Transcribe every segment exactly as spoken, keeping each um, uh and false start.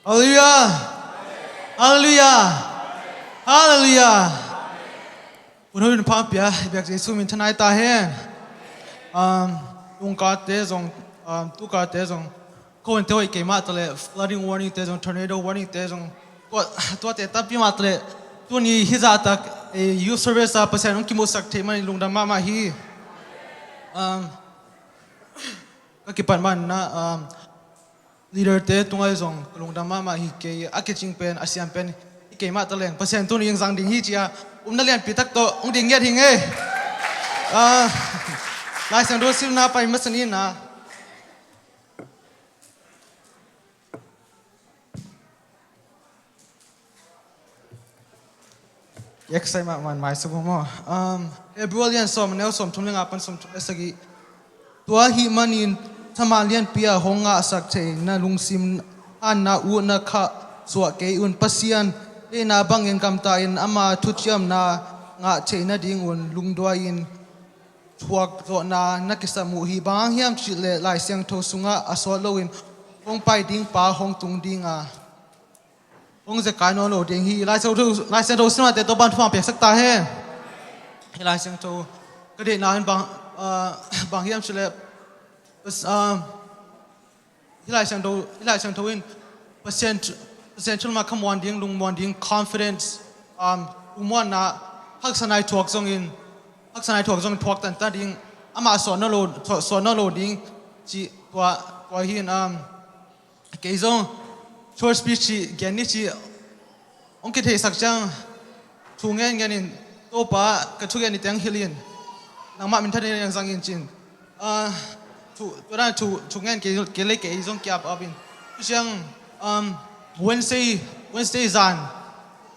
Halleluiah. Halleluiah. Halleluiah. Hun hoih hun pha pia i biak Jesu min thanai ta hen. Um, tungkate zong, um, tukate zong, khuante hoih kei mah taleh, flooding warning te zong, tornado warning te zong, tua, tuate tampi mah taleh, tuni hizahtak ei youth service ah Pasian hong kimuhsak thei manin lungdam mahmah hi. Um, ka kipat man na, um, leader te tungah zong ka lungdam mahmah hi kei, a kicing pen, a siam pen hi kei mah taleng, Pasian tuni hong zang ding hi ci-a, upna lianpi tak tawh hong ding ngiat hi ngei. Ah, Lai Siangtho simna pai masa ni na. Eksai mah man mai sabu maw. Um, Hebrew lian sawm, neu sawm thum le nga pan sawm thum le sagih. Tua ahih manin thaman lianpi a hong ngahsak theihna lungsim hanna utna khah suah kei un. Pasian deihna bangin gamta in ama thuciamna ngah theihna dingun lungduai in thuak zawhna na kisam uh hi. Bang hang hiam cih leh Lai Siangtho sungah a sawt loin hong pai ding pa hong tung ding a, hong zekai nawn lo ding hi. Lai Siangtho, Lai Siangtho simnate Topa'n thuman piaksak ta hen. Hih Lai Siangtho ka deihna in bang, ah, bang hiam cih leh, ah, hih Lai Siangtho, hih Lai Siangtho in Pasian thu, Pasian thu lam ah khamuan ding, lungmuan ding, confidence, um, lungmuanna, haksa nai thuak zongin, haksa nai thuak zongin thuak tantan ding, amah sawt nawn lo, sawt, sawt nawn lo ding cih tua, tua hi in, um, kei zong short speech cih gen ni cih hong kitheisak ciang thu ngen ngen in, Topa, ka thugen ni teng hilh in, nangmah minthan in hong zang in ci-in, ah, thu, tua dan thu, thu ngen kei, kei lei kei zong ki-ap ap in. Tu ciang, um, Wednesday, Wednesday zan,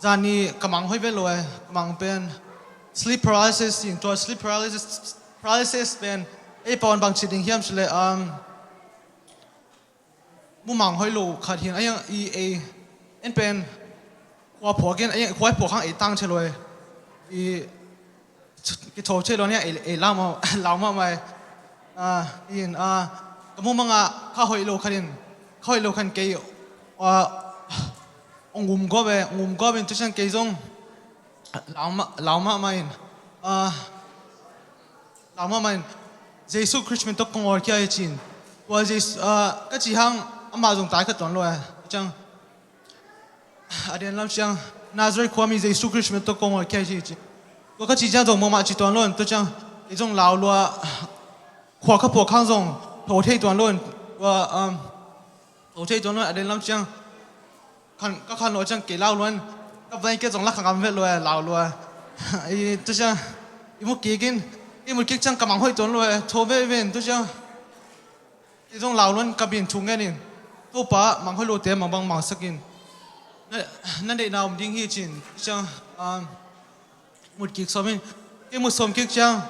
zan ni ka mang hoih vet lo e, ka mang pen sleep paralysis in, tua sleep paralysis, paralysis pen ei pau in bang ci ding hiam cih leh, um, mumang hoih lo khat hi in, a hiang i ei, en pen khua phuak in, a hiang khua phuak hang ei tang thei lo e. I kitho thei lo nia, ei, ei lau mah, lau mahmah e. Ah, in, ah, ka mumang ah kha hoih lo khat in, kha hoih lo khat in kei, ah, ong um gawp e, ong um gawp in tu ciang kei zong lau mah, lau mahmah in, ah, lau mahmah in, Jesu Khrist min tawh ka ngawlkhia hi ci-in. Tua Jesu, ah, ka cih hang amah zong tai kha tuan lo e. Ciang, a den lam ciang, Nazareth khuami Jesu Khrist min tawh ka ngawlkhia hi ci-in. Tua ka cih ciang zong mahmah ci tuan lo in, tua ciang, kei zong lau lua, khua ka phuak hang zong tho thei tuan lo in, tua, um, tho thei tuan lo in, a den lam ciang, khan, ka khan lo ciang kei lau lua in, ka blanket zong la kha ngam vet lo e, lau lua. I, tu ciang, i mu kik in, i mu kik ciang ka mang hoih tuan lo e, tho veve in, tu ciang, kei zong lau lua in ka bin thu ngen in, Topa, mang hoih lote mang bang mangsak in, na, na deihna om ding hi ci-in, tu ciang, um, mut kik sawm in, kei mut sawm kik ciang,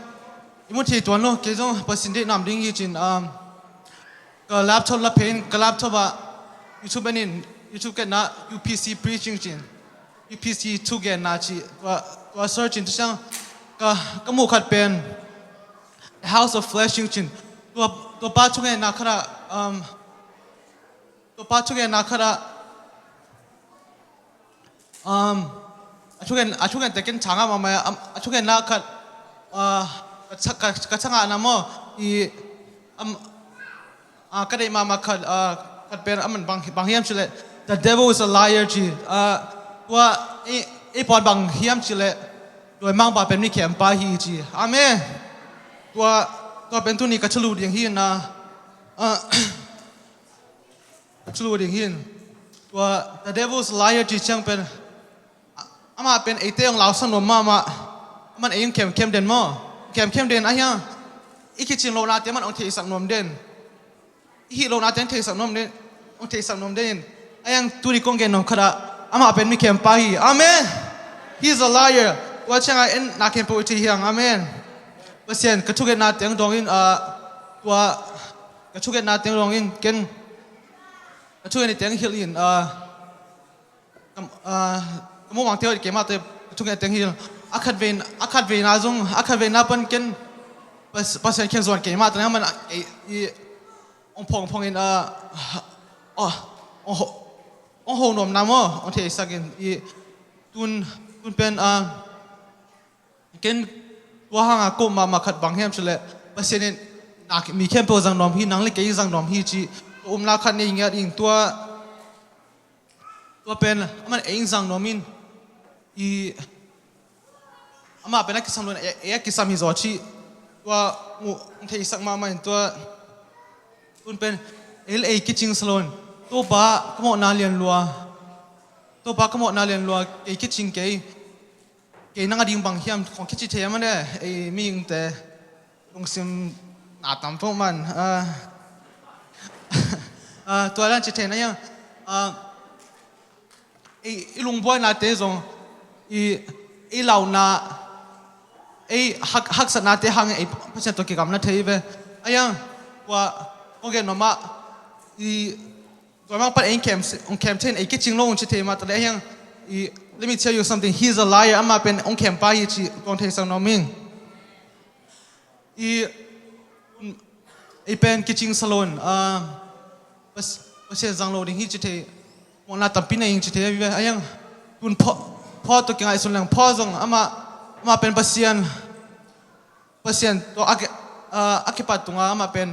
i mu thei tuan lo, kei zong Pasian deihna om ding hi ci-in, um, ka laptop la phe in, ka laptop ah YouTube en in, YouTube ka en a, U P C preaching ci-in, U P C thugenna ci, tua, tua search in tu ciang, ka, ka muh khat pen, The House of Flesh ci-in, tua, tua pa thugenna khat ah, um, tua pa thugenna khat ah, um, a thugen, a thugente ken thangah mahmah, um, a thugenna khat, uh, ka cha-, ka, ka changah na maw, i, um, uh, ka deih mahmah khat, uh, khat pen aman bang, bang hiam cih leh, "The devil is a liar," ci. Uh, tua, i, i puan bang hiam cih leh, tua mangpa pen mi khempa hi ci. Amen. Tua, tua pen tuni ka thulu ding hi na, uh, ka thulu ding hi. Tua, "The devil is a liar," ci ciang pen, a-, amah pen eite hong lausak nuam mahmah. Aman ei hong khemkhem den maw? Khemkhem den a hiang, i kicin lohnate aman hong theisak nuam den. I hih lohnate hong theisak nuam den, hong theisak nuam den in. A hiang tuni kong gen nuam khat ah, amah pen mi khempa hi. Amen. He is a liar. Tua ciangah en na khempeuh i thei hiang. Amen. Pasian, ka thugenna teng dawng in, ah, tua, ka thugenna teng dawng in, ken, ka thugen ni teng hilh in, ah, ka, ah, ka mumang teu kei mah teu, ka thugen teng hilh. A khat vein, a khat veina zong, a khat veina pan ken Pas-, Pasian kiang zuan kei mah teu, man, i, i, ong phong phong in, ah, oh, oh, hong ho nuam na maw, hong theisak in. I tun, tun pen, ah, ken tua hanga ko mahmah khat bang hiam cih leh, Pasian in nak mi khempeuh zang nuam hi, nang le kei zang nuam hi cih, tua umna khat nei ngiat in tua, tua pen, aman ei zang nuam in, i, amah pen a kisam lo in, ei, ei a kisam hi zaw cih, tua, mu, theisak mahmah in tua, tun pen, ei le ei kicing sa lo in, Topa, ka mawhna lian lua, Topa, ka mawhna lian lua, kei kicing kei, kei nang a ding bang hiam, kong kici thei a mah ne, ei mihingte, lungsim na tam peuh man, ah, ah, tua dan ci thei na hiam, ah, ei, i lungbuainate zong, i, i launa, ei hak, haksatnate hang ei Pasian tawh kigamla thei ve. A hiang, kua, kong gen mahmah, i, tua mang pan ei khem, hong khem thei in ei kicing lo hong ci thei mah ta le a hiang, i, let me tell you something, he's a liar, amah pen hong khem pa hi cih kong theisak nuam ing. I, ei pen kicing sa lo in, ah, Pas-, Pasian zang lo ding hi ci thei, mawhna tampi nei ing ci thei, a hiang, tun Paul, Paul tawh kingaihsun leng, Paul zong amah, amah pen Pasian, Pasian tawh a ki-, ah, a kipat tunga amah pen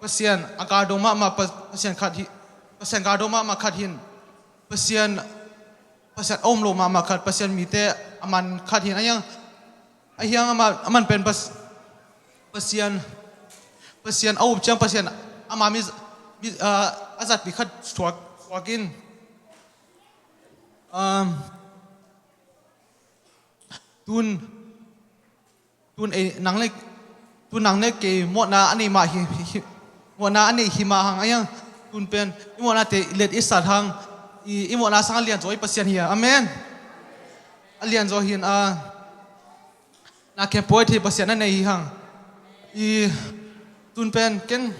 Pasian a galdo mahmah, Pa-, Pasian khat hi, Pasian galdo mahmah khat hin, Pasian, Pasian a um lo mahmah khat, Pasian mite a man khat hin, a hiang, a hiang amah, aman pen Pas-, Pasian, Pasian a up ciang Pasian ama mi, mi, ah, a zatpi khat suak, suak in, um, tun, tun ei nang le, tun nang le kei mawhna a nei mah hi, hi, hi, mawhna a nei hi mah hang a hiang, tun pen i mawhnate i let i sat hang, i, i mawhna sang a lianzaw i Pasian hi a. Amen. A lianzaw hin a, na khempeuh a thei Pasian a nei hi hang. I, tun pen ken,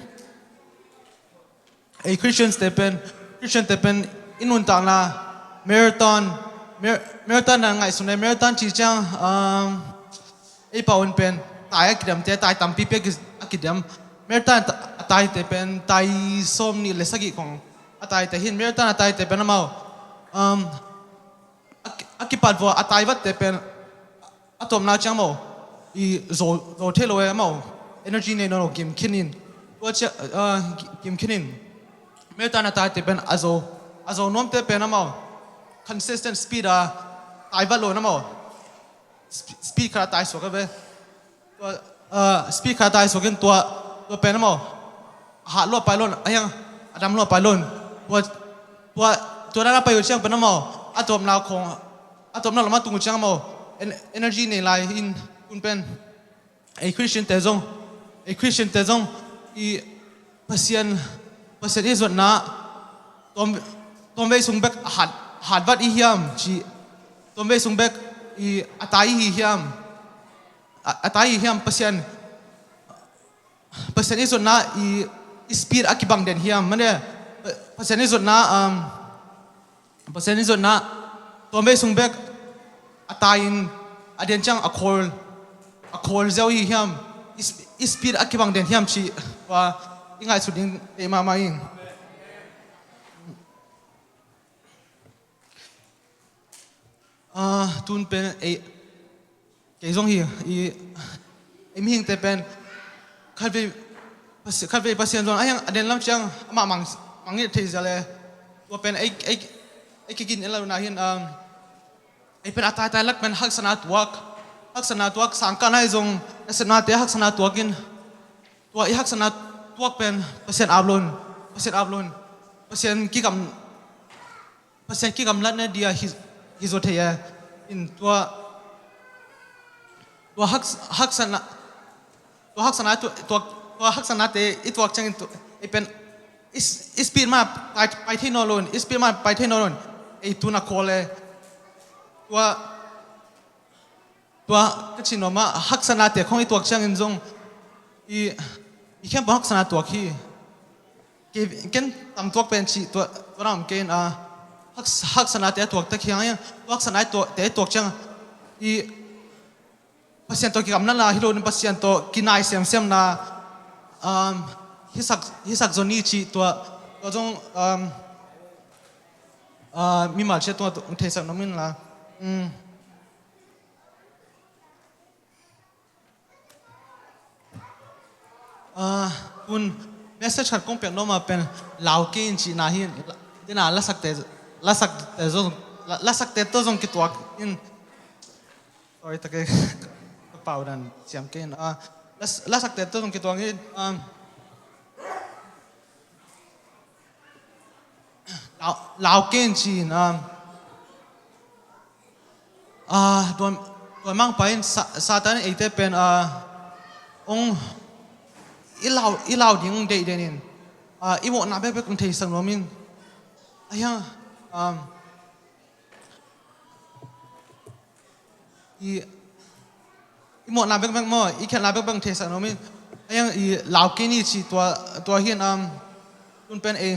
ei Christians te pen, Christian te pen i nuntakna marathon, mar-, marathon na ngaihsun le, marathon ci ciang, um, ei pau in pen tai a kidemte, tai tampipi a ki-, a kidem. Marathon a ta-, a taite pen tai sawmnih le sagih khong a taite hin, marathon a taite pen amau, um, a ki-, a kipat vua a tai vatte pen a tawpna ciang maw, i zo, zo thei lo e maw, energy nei nawn lo, gim khin in. Tua cia, ah, gi-, gim khin in. Marathon a taite pen a zo, a zo nuamte pen a maw, consistent speed a tai vat lo na maw, sp-, speed khat a tai suak a ve. Tua, ah, speed khat a tai suak in tua, tua pen a maw, a hat lua pai lo in, a hiang, a dam lua pai lo in. Tua, tua, tua dan a pai uh ciang pen a maw, a tawpna khong, a tawpna lam a tung uh ciang a maw, en-, energy nei lai in, tun pen. Ei Christian te zong, ei Christian te zong, i Pasian, Pasian i zuatna, tuam, tuamvei sung bek hat, hat vat i hiam, ci, tuamvei sung bek i a tai i hi hiam, a, a tai i hi hiam, Pasian, Pasian i zuatna i, i speed a kibang den hiam, mane, Pasian i zuatna, um, Pasian i zuatna, tuamvei sung bek a tai in a den ciang a khawl, a khawl ziau i hi hiam, i sp-, i speed a kibang den hiam cih, tua i ngaihsut ding deih mahmah ing. Ah, tun pen ei, kei zong hi, i, i mihingte pen, khatvei, Pasi-, khatvei Pasian zong, a hiang a den lam ciang, amah mang, mang ngiat thei zia le, tua pen ei, ei, ei kigin en lo na hin, um, ei pen a taitai lak pen haksatna tuak, haksatna tuak, sangkah nai zong, nasepnate haksatna tuak in, tua i haksatna tuak pen, Pasian ap lo in, Pasian ap lo in, Pasian kigam, Pasian kigamlatna dia hi, hi zaw thei a, in tua, tua hak, haksatna, tua haksatna, tua, tua, tua haksatnate i tuak ciangin tua, i pen, i s-, i speed mah pai, pai thei nawn lo in, i speed mah pai thei nawn lo in, ei tun a khawl e. Tua, Tua ka cih nuam ah, haksatnate khong i tuak ciangin zong, i, i khempeuh haksatna tuak hi. Kei, ken tam tuak pen cih tua, tua na om kei in, ah, haks-, haksatnate a tuak tek hi hang, tua haksatnate a tuak ciang, i Pasian tawh kigamlatna hi lo in Pasian tawh kinai semsemna, um, hisak, hisak zaw ni cih tua, tua zong, um, Ah, mimal ciat tungah hong theisak nuam in la. Mm. Ah, tun message khat kong piak nuam a pen lau kei in cihna hi. Dena lasakte, lasakte zong, la-, lasakte tawh zong kituak in. Sorry, tak e. Ka pau dan siam kei in. Ah, las-, lasakte tawh zong kituak in. Um, lau, lau kei in ci in, um, ah, tuan, tuan mangpa in sa-, Satan in eite pen, ah, ong i lau, i lau ding ong deih den in, ah, i mawhna bekbek ong theisak nuam in. Ahi hang, um, i, i mawhna bekbek maw, i khialhna bekbek theisak nuam in. Ahi hang i lau kei ni ci tua, tua hi in, um, tun pen ei,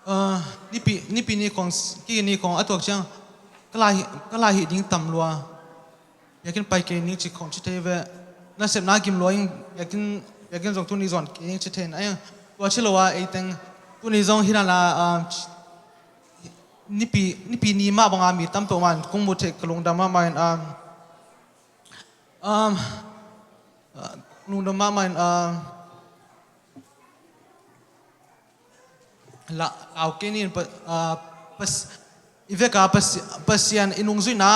uh, nipi, nipi ni khong, ki ni khong a tuak ciang ka lai, ka lai hih ding tam lua. Biakinn pai kei ning ci khong ci thei ve. Nasepna gim lua in biakinn, biakinn zong tuni zuan kei ning ci thei in. Ahi hang tua ci lo a ei teng tuni zong hi na la, um, nipi, nipi ni mah banga mi tam peuh man kong mu thei ka lungdam mahmah in, um, um, uh, lungdam mahmah in, um, la, lau kei ni in pa, uh, pas, i vek a Pasi-, Pasian i nungzuihna,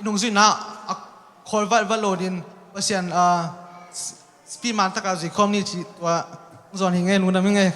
i nungzuihna a khawl vatvat lo din Pasian, uh, s-, spirit man taka zui khawm ni ci tua zong hi ngei, lungdam hi ngei.